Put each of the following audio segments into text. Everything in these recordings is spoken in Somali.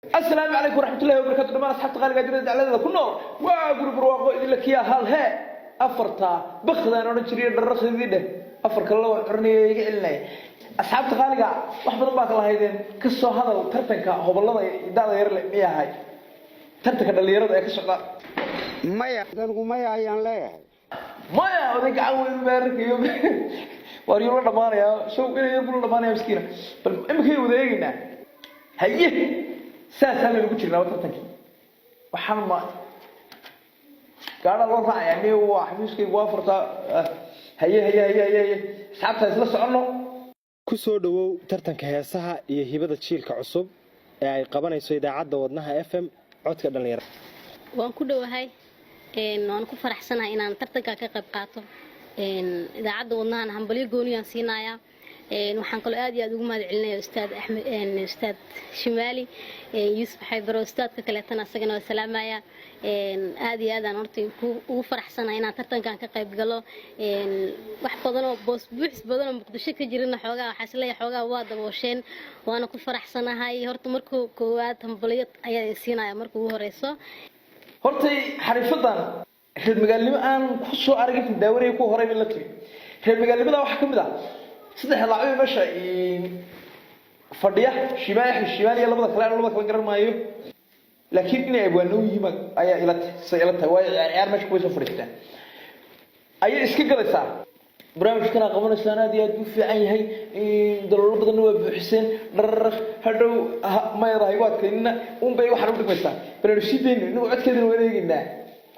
Asalaamu calaykum waraxmatullahi wabarakatu. Dhamaan asxaabta qaaliga dunida dacladada ku nool, waa guri barwaaqo idinla kiyaa hal hee afartaa bakdaan odhan jiray dhararkhidii dheh, afar kale la waan oranaya, iga celinaya. Asxaabta qaaliga, wax badan baa kala haydeen. Ka soo hadal tartanka hobolada da'da yar le miyahay, tartanka dhalinyarada ee ka socda. Maya, anigu maya ayaan leeyahay. Maya, oday gacan weyn baarkayo waar yuu la dhamaanayaa show inay yar buu la dhamaanaya miskiina. Bal iminkay wada eegaynaa. Haye, saasaa laynu ku jirnaa tartankii. Waxaan ma gaadha loo raacayaa ni waa xafiiskaygu waa furtaa. Haye haye haye haye haye, asxaabta isla soconno. Ku soo dhowow tartanka heesaha iyo hibada jiilka cusub ee ay qabanayso idaacadda Wadnaha FM, codka dhallinyarada. Waan ku dhowahay, waan ku faraxsanahay inaan tartanka ka qayb qaato. Idaacadda Wadnahan hambalyo gooniyaan siinayaa. Waxaan kaloo aad iyo aad ugu mahad celinaya Ustaad Axmed, Ustaad Shimaali Yuusuf Xaybaro, ustaadka kaleetana asagana waa salaamaya. Aad iyo aad aan horta ugu faraxsanahay inaan tartankan ka qayb galo. Wax badanoo boos buuxis badanoo Muqdisho ka jirana xoogaa waxaa isleeyahay xoogaa waa daboosheen, waana ku faraxsanahay. Horta marka koowaad hambalyo ayaa siinaya marka ugu horeyso. Hortay xariifadan reer magaalnimo aan ku soo arag inta daawanaya kuwa horey bay la timi. Reer magaalnimada waxaa ka mid ah saddex laacib meesha fadhiya, Shimaal, Axmed Shimaal iyo labada kale. Aan labada kale garan maayo, laakiin inay abwaano yihiin ayaa ila say ila tahay, waayo ciyaar ciyaar meesha kuway soo fadhiistaan ayay iska galaysaa. Barnaamijkana qabanaysaan aad iyo aad buu fiican yahay, daloolo badanna waa buuxiseen. Dharar hadhow mayadahay u adkaynina unbay waxaan u dhigmaysaa. Balaynu sii dayno inagu, codkeedana waan eegaynaa.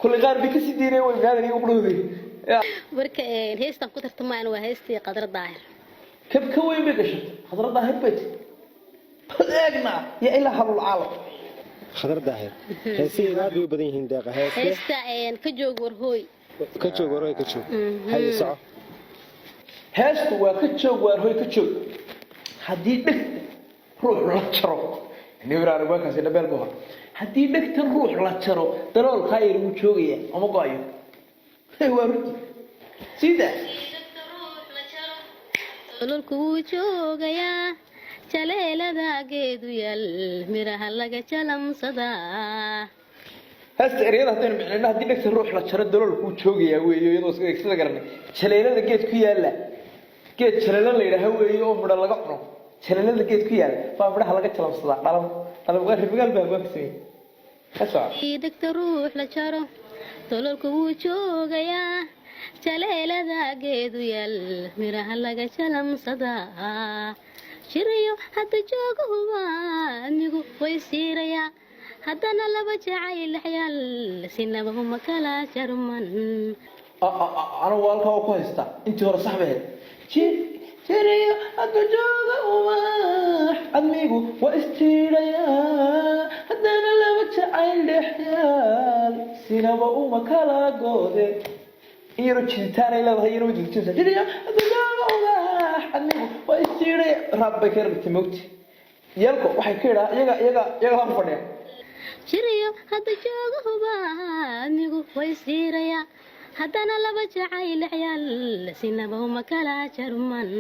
Kolley qaar bay kasii daynaya, way maadan iyagu qudhowday. Marka heestan ku tartamayana waa heestii Qadra Daahir. Kab ka weyn bay gashatay Khadra Daahir bay ti. Bal eegna ya ilaa halul caalam. Khadar Daahir heesaheeda aad bay u badan yihiin. Deeqa, heeste? Heesta Ka Joog Warhooy. Ka joog warhooy, ka joog. Haye, soco. Heestu waa Ka Joog Waarhoy ka joog. Haddii dhegta ruux la jaro, nibiraarwaakaasi dhabeel buu ahaa. Haddii dhegta ruux la jaro, daloolkaa yar wuu joogaya ama go-ayo. Waa runti sida. Ololku wuu joogayaa, jaleelada geedu yal, miraha laga jalamsadaa. Heesta ereyada haddaynu micnayno, haddii dhegta ruux la jaro daloolku wuu joogayaa weeye, iyadoo sida garanay. Jaleelada geed ku yaalla, geed jaleelo la yidhaaha weeye oo midho laga cuno. Jaleelada geed ku yaalla baa midhaha laga jalamsadaa. Dhalam dhalam, reer baa waan ka sameeyey. Ka soco. Dhegta ruux la jaro, daloolku wuu joogayaa, jaleelada geedu yal, miraha laga jalamsadaa. Jirayo hadda joogahuba amigu way siirayaa, haddana laba jacayl dhexyaal sinaba uma kala jarman. Anigu halkaa waa ku haystaa. Intii hore sax bay ahayd. Jirayo hadda jooga umax, admigu waa isjiirayaa, haddana laba jacayl dhexyaal sinaba uma kala goode. In yaroo jiditaanay leedahay, iyana way jidijinaysaa. Jirayo hadda jooga umax, admigu waa isjiiraya, raab bay ka yar dhigtay. Mogti yeelko waxay ka idhaa iyaga iyaga iyaga hor fadhiya. Jirayo hadda joogahuba amigu way siirayaa, haddana laba jacayl dhexyaal sinaba uma kala jarman.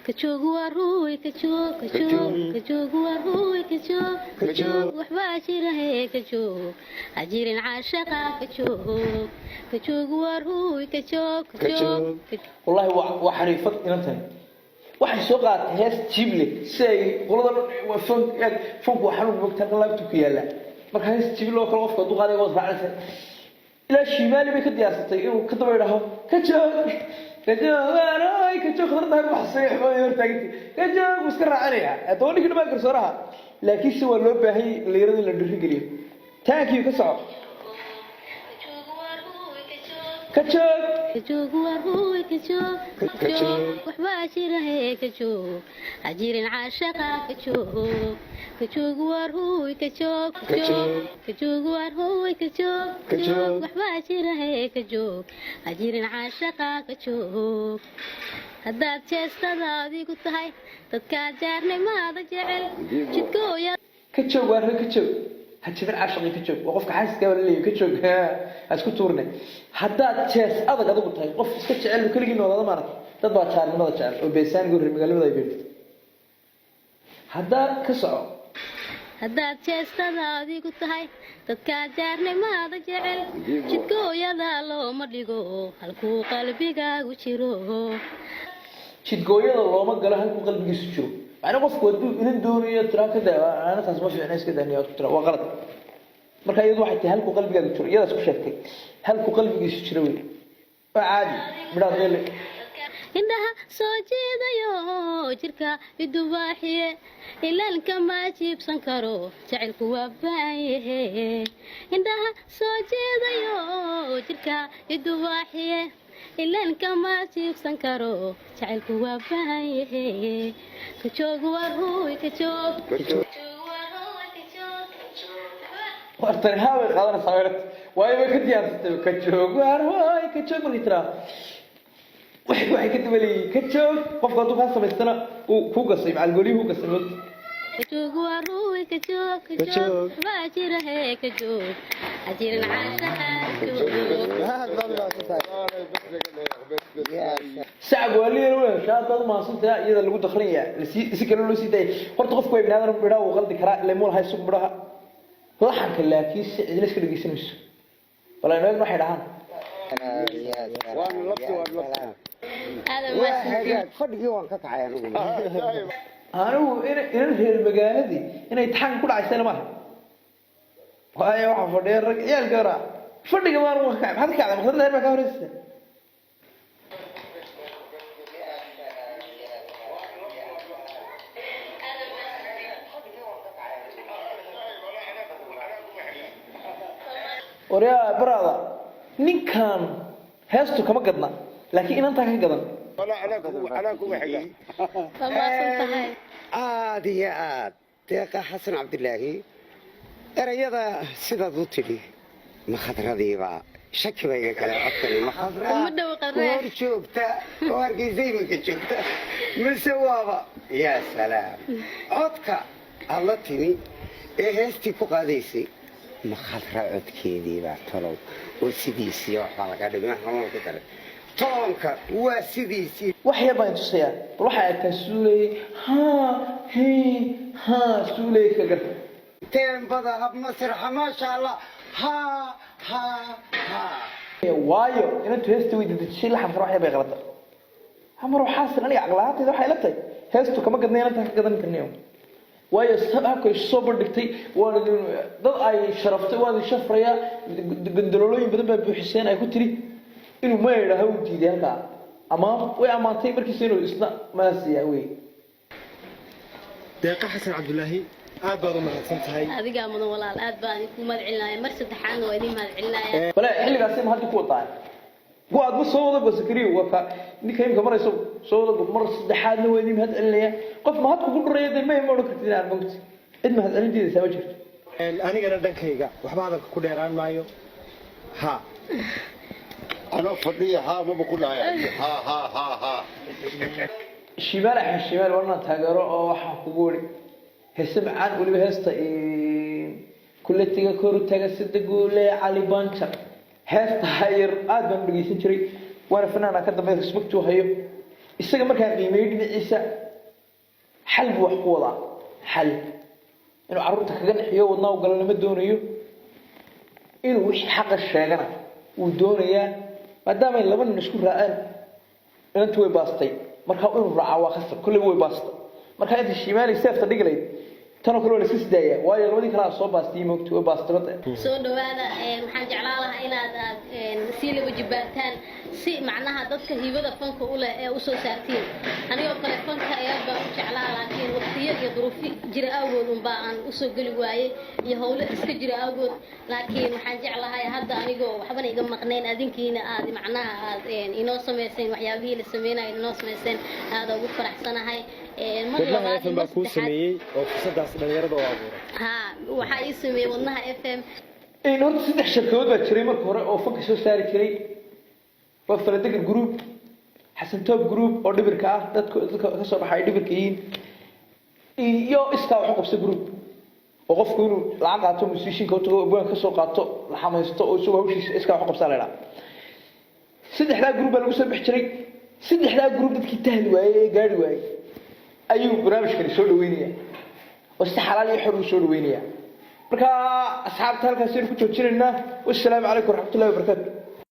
Ka joog waa ruuy, ka joog, ka joog, ka joog waa ruuy, ka joog, ka joog. Waxbaa jira hee, ka joog, ha jirin caashaqa, ka joog, ka joog waa ruuy, ka joog, ka joog. Wallahi waa xariifad inantan. Waxay soo qaadatay hees jiible si ay qolada waa fank. Fanku waa xanuun mogta, halkan laabtu ku yaalla. Marka hees jiible oo kale qofka hadduu qaadaya waad raacaysa. Ilaa Shimaali bay ka diyaarsatay inuu ka daba idhaho ka joog, ka joog, ay ka joog. Khatar baxsay hortaaginti, ka joog buu iska raacinaya. Haddaba ninkii dhamaan garsooraha, laakiin se waa loo baahanyay dhalinyarada in la dhiirigeliyo. Taankiyu ka soco. Ka joog. Ka joog waa ruuy, ka joog, ka joog. Waxbaa jira hee, ka joog, ha jirin caashaqa, ka joog, ka joog waa ruuy, ka joog, ka joog, ka joog waa ruuy, ka joog, ka joog. Waxbaa jira hee, ka joog, ha jirin caashaqa, ka joog. Haddaad jeestada adigu tahay dadkaa jaarnimaada jecel jidkooya. Ka joog waa ka joog, ha jabin caashaqii, ka joog. Waa qofka xaaskiska baa laleeyahay ka joog, ha isku tuurne. Haddaad jees adag adigu tahay, qof iska jecel keligii noolaada maarata, dad baa jaarnimada jecel oo beesaaniga reer magaalada ay beertay. Haddaad ka soco. Haddaad jeestada adigu tahay, dadkaa jaarnimaada jecel, jidgooyada looma dhigo halkuu qalbigaagu jiro. Jidgooyada looma galo halkuu qalbigiisu jiro. Macnaa, qofku hadduu inan doonayo, tiraa ka daa anataas ma fiicna, iska daaniya tira, waa qalad. Marka iyadu waxay tahay halkuu qalbigaagu jiro, iyadaas ku sheegtay halkuu qalbigiisu jiro wey. Waa caadi midhaad meel. Indhaha soo jiidayo, jirka idubaaxiye, ilaalka ma jiibsan karo, jacaylku waa baan yahe. Indhaha soo jiidayo, jirka idubaaxiye, ilaalka ma jiibsan karo, jacaylku waa baan yahe. Ka joog war huy, ka joog. Ka joog war huy, ka joog. Wartani haa bay qaadanaysaa weerarta, waayo way ka diyaarsatay. Ka joog waar waay, ka joog markay tiraa, waxay ka daba leeyihiin ka joog. Qofku hadduu kaa samaystana, uu kuu gasay macalgooliyuhu gasay moogta. Ka joog war huy, ka joog, ka joog baa jira hee, ka joog ajirin caashaha, ka joog. Aad baad mahadsantahay. Sacab waa liyan wey heshaa. Haddaad umahadsantahay, iyada lagu dakrinaya lasii si kale loo sii daayay. Horta qofku waa ibni aadan, midhaha wuu qaldi karaa, ilaa muu lahay isagu midhaha laxanka, laakiin si cidina iska dhegeysan mayso. Bal aynu eegno waxay dhahaan. Waanu lafti, waanu lafti. Aada Waa mahadsantiin. Hagaag, fadhigii waan ka kacay anigu. Anigu inan reer magaaladii inay taxanka ku dhacaysa lama aha, waayo waxaa fadhiya rag ciyaalka hora. Fadhiga baan uga kacay. Maxaad ka kacday? Maqsad dheer baa ka horeysa. Waryaa baraada, ninkan heestu kama gadna, laakiin inantaa ka gadan. Waa mahadsan tahay. Aad iyo aad, Deeqa Xasan Cabdilaahi, erayada sidaad u tidhi, ma Khadradiiba? Shaki bayga kale codkani ma Khadra Uma dhow Khadre. Hor joogta oo Hargeysa iminka joogta, mise waaba? Yaa salaam, codka aad la timi ee heestii ku qaadaysay, ma Khadra codkeediibaa talow oo sidiisii waxbaa laga dhigay, waxaa ku daray toonka waa sidiisii? Wax yar baan tusayaa. Bal waxay aragtaa suuley haa hee haa suuley ka gar. Teembada hab masraxa, maasha Allah, ha ha ha. Waayo inantu heesta way dedejisay, laxankana wax yar bay qalada. Amar waxaasan aniga caqlahaantayda waxay la tahay heestu kama gadnay, inantaa ka gadan karnayo. Waayo habkay soo bandhigtay, waan idin dad ay sharaftay, waan idin shafrayaa, gandaloolooyin badan baa buuxiseen ay ku tiri, inuu ma idhaaho uu diiday halkaa. Ama way ammaantay markiisa inuu isna maasiya wey. Deeqa Xasan Cabdulaahi, aad baad u mahadsan tahay. Adigaa mudan walaal, aad baan idinku mahad celinaya. Mar saddexaadna waa idin mahad celinaya. Bale xilligaasi ma hadda ku wadaa go aad ma soo wada go Sakariyo, waa ka ninka imka marayso soo wada go. Mar saddexaadna waa idin mahad celinaya. Qof mahad kugu dhuraya dee ma odhan kartid inaad mogti cid mahad celinteeda ma jirto. Anigana dhankayga waxba hadalka ku dheeraan maayo ha. Anoo fadhiya haa maba ku dhahay ha ha ha ha. Shimaal, Axmed Shimaal, waa inaan taageero oo waxaan kugu wari heese macaan, weliba heesta kuletiga koru taga sida guule Cali Banjar. Heesta hayar aad baan u dhegeysan jiray, waana fanaana ka dambeeya, respect u hayo isaga. Markaan qiimeeyo dhinaciisa, xal buu wax ku wadaa, xal inuu carruurta kaga naxiyo wadnaa u galana ma doonayo, inuu wixii xaqa sheegana wuu doonayaa. Maadaamay laba nin isku raaceen, inantu way baastay, marka inuu raacaa waa khasab. Kolleyba way baastay, marka inta Shimaali seefta dhigi lahayd, tanoo kale waa la iska sidaaya, waayo labadii kale aa soo baastay, moogta way baastay badda. Soo dhawaada. Waxaan jeclaan lahaa inaad aad sii laba jibaartaan si macnaha dadka hibada fanka u leh ee usoo saartiin. Anigoo kale fanka aad baan u jeclaa, laakiin waqtiyo iyo duruufo jira awgood unbaa aan usoo geli waayey iyo howlo iska jira awgood. Laakiin waxaan jeclahay hadda anigoo waxbana iga maqnayn, adinkiina aad macnaha aad inoo samayseen waxyaabihii la sameynayo, inoo samayseen, aada ugu faraxsanahay. Mar Wadnaha labaad FM iyo baa mar kuu saddexaad. sameeyey oo fursadaas dhalinyarada oo abuuray. Haa, waxaa ii sameeyey Wadnaha FM. In horta saddex shirkadood baa jiray marka hore oo fanka soo saari jiray: waa Faladegar Group, Xasan Top Group oo dhibirka ah, dadka ka soo baxay dhibirka yihiin, iyo Iskaa Wax U Qabsa Group, oo qofku inuu lacag qaato, musicianka u tago, abwaan ka soo qaato, la xamaysto oo isagoo hawshiisa iskaa wax u qabsaa la idhaha. Saddexdaa group baa lagu soo bixi jiray. Saddexdaa group dadkii tahli waayey ee gaari waayey ayuu barnaamijkani soo dhaweynaya. Oo si xalaal iyo xor uu soo dhaweynaya. Marka asxaabta, halkaasaynu ku joojinaynaa. Wassalaamu calaykum waraxmatullahi wabarakaatu.